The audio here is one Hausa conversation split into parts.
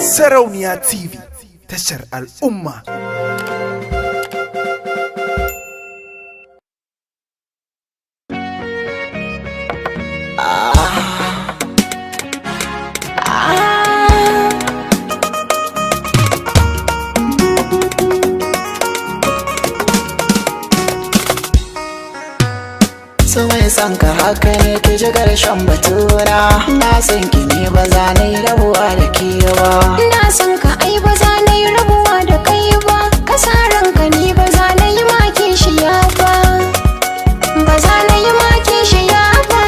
Sarauniya TV, tashar al'umma. So mai son ka haka ne ki ji karshen batura. Na san ki ne ba za na yi rabuwa da ke ba. Ina son ka, ai ba za na yi rabuwa da kai ba. Ka sa ranka, ni ba za na yi ma kishiya ba. Ba za na yi ma kishiya ba.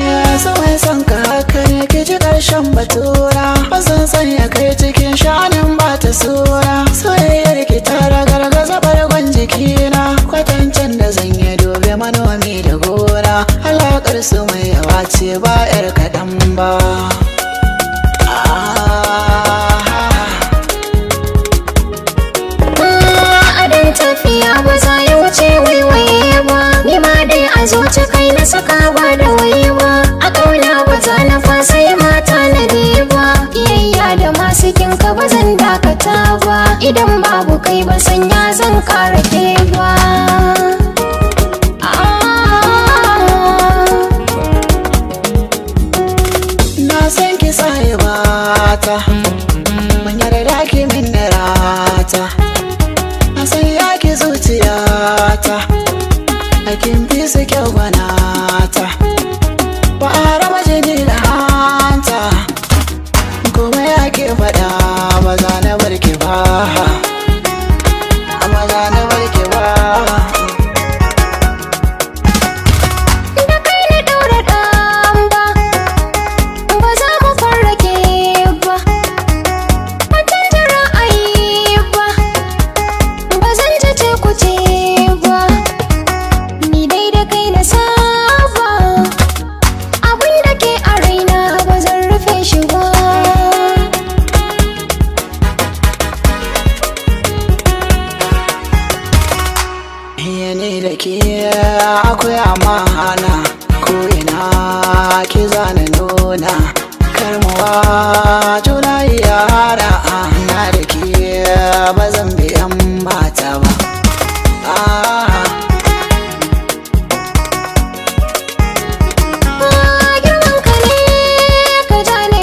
Ya so mai son ka haka ne ki ji karshen batura. Ba zan sanya kai cikin sha'anin ba ta sura. Soyayyar ki ta ragargaza bargon jikina. Kwatancen da zan yi dobe manomi da gona. Alaƙar su mai yawa ce ba 'yar kaɗan ba. Adon tafiya ba za ya wuce waiwaye ba. Ni ma dai a zuci kai na saka ba da waiwa. A ƙauna ba za na fasa yi mata na ba. Kiyayya da masu kinka ba zan dakata ba. Idan babu kai ba sanya zan ƙara ke ba. Na san ki sahibata, mun yarda ki min rata. Na san ya ki zuciyata, a kin fi su kyau gwanata. Ba a raba jini da hanta, kuma ya ke faɗa ba za na bar ki ba. Ba za na bar ki ba. Da kai na ɗaura ɗan ba, ba za mu farrake ba. Ban canza ra'ayi ba, ba zan ce ku ba. Ni dai da kai na saba, abin da ke a raina ba zan rufe shi ba. Iya ni da ke akwai amana, ko ina ki zana nuna karmuwa juna yara na da ke ba zan bi yan mata ba. Ah. Girman ka ne ka ja na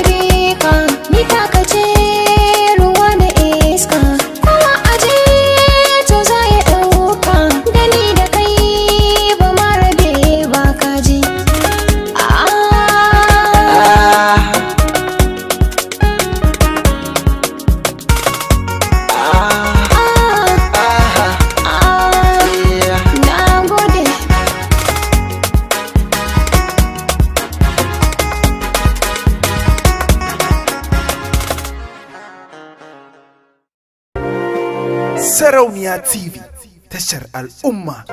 ka, ni taka ce ruwa da iska. Kowa aje to za ya ɗauka, da ni da kai ba ma rabe ba kaji. Ah. Ah. Ah. Yeah. Na gode. Sarauniya TV, tashar al'umma.